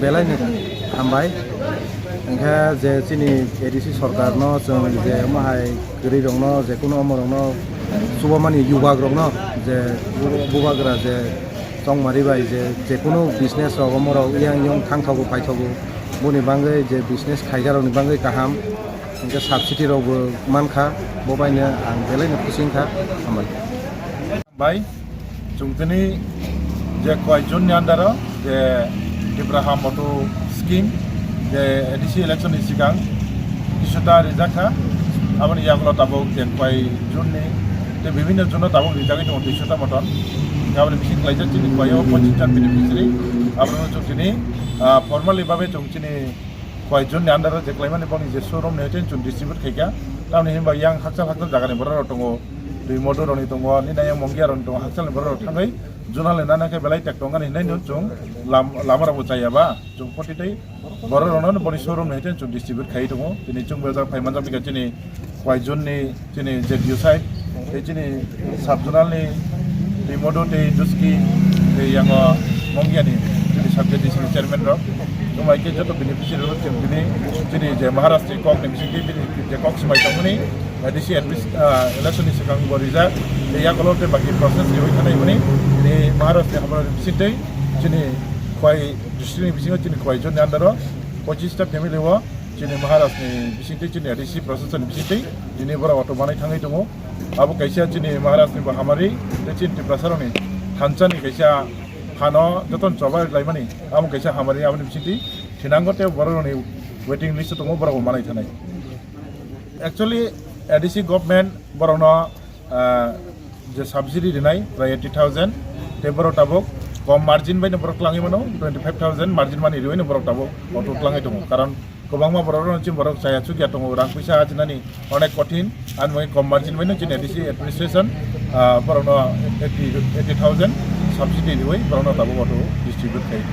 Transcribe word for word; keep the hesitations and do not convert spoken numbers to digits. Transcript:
Belai ni hambai. Hingkhe je chini A D C sorkar no chwng je omo hai kwrwi rok no, je kunu omo rok no chubamani yubak rok no, je bu-, bubagra je chongmari bai je, je kunu business rok omo rok yang yong thang thogo phai thogo, boni bangwi je business khaija rok ni bangwi kaham, hingkhe subsidy rok bo mankha, bo bai no ang belai no khusi wngkha, hambai. Bai, chwng tini je koi June ni under o je Tipra Ham Auto Scheme je A D C election ni sikang duiso ta rijak kha, aboni yagulo tabuk je koi June ni tei bibhinno June o tabuk rijagwi tongo duiso ta moton. Aboni bising klaijak chini koi o pochis jon beneficiary, abono chwng tini, ah, formally babe chwng chini koi June ni under o je klaimani boni je showroom ni hoite chwng distribute khaikha. Tamni hinba yang hakchal hakchal jaga ni borok rok tongo, twi motor rok ni tongo, nini yang Mongia rok ni tongo, hakchal ni borok rok thangwi zonal ni nana khe belai tek tongani hinwi no chwng lam-, lama rok bo chaya ba chwng poti tei borok rok no boni showroom ni hoite chwng distribute khai tongo. Tini chwng bejak phai manjak bikha chini koi June ni chini je D O side, tei chini sub zonal ni tei Modu tei Duski tei yango Mongia ni chini sub Z D C ni chairman rok. Tumai khe joto beneficiary rok chwng tini chini je Maharaj ni kok ni bising tei bini je kok swmai tongmani, A D C admis-, ah, election ni swkang bo rijak, tei yakulo tei baki process riwi thanai hwnwi tini Maharaj ni hamrok ni bising tei chini koi district ni bisingo chini koi June ni under o pochis ta family o chini Maharaj ni bising tei chini A D C process ni bising tei tini borok auto manwi thangwi tongo. Abo kaisa chini Maharaj ni bo hamari tei chini Tiprasa rok ni thansa ni kaisa phano jotono choba laimani, abo kaisa hamari aboni bising tei thinango tei borok rok ni waiting list o tongo, borok bo manwi thanai. Actually, A D C government borok no, ah, je subsidy rinai prai eighty thousand, tei borok tabuk kom margin bai no borok twlangwi mano, twenty five thousand margin mani riwi no borok tabuk auto twlangwi tongo. Karon kwbangma borok rok chini borok chaya chukya tongo, rang puisa ajinani onek kothin, ani bagwi kom margin bai no chini A D C administration, ah, borok no eighty, eighty thousand subsidy riwi borok no tabuk auto distribute khai.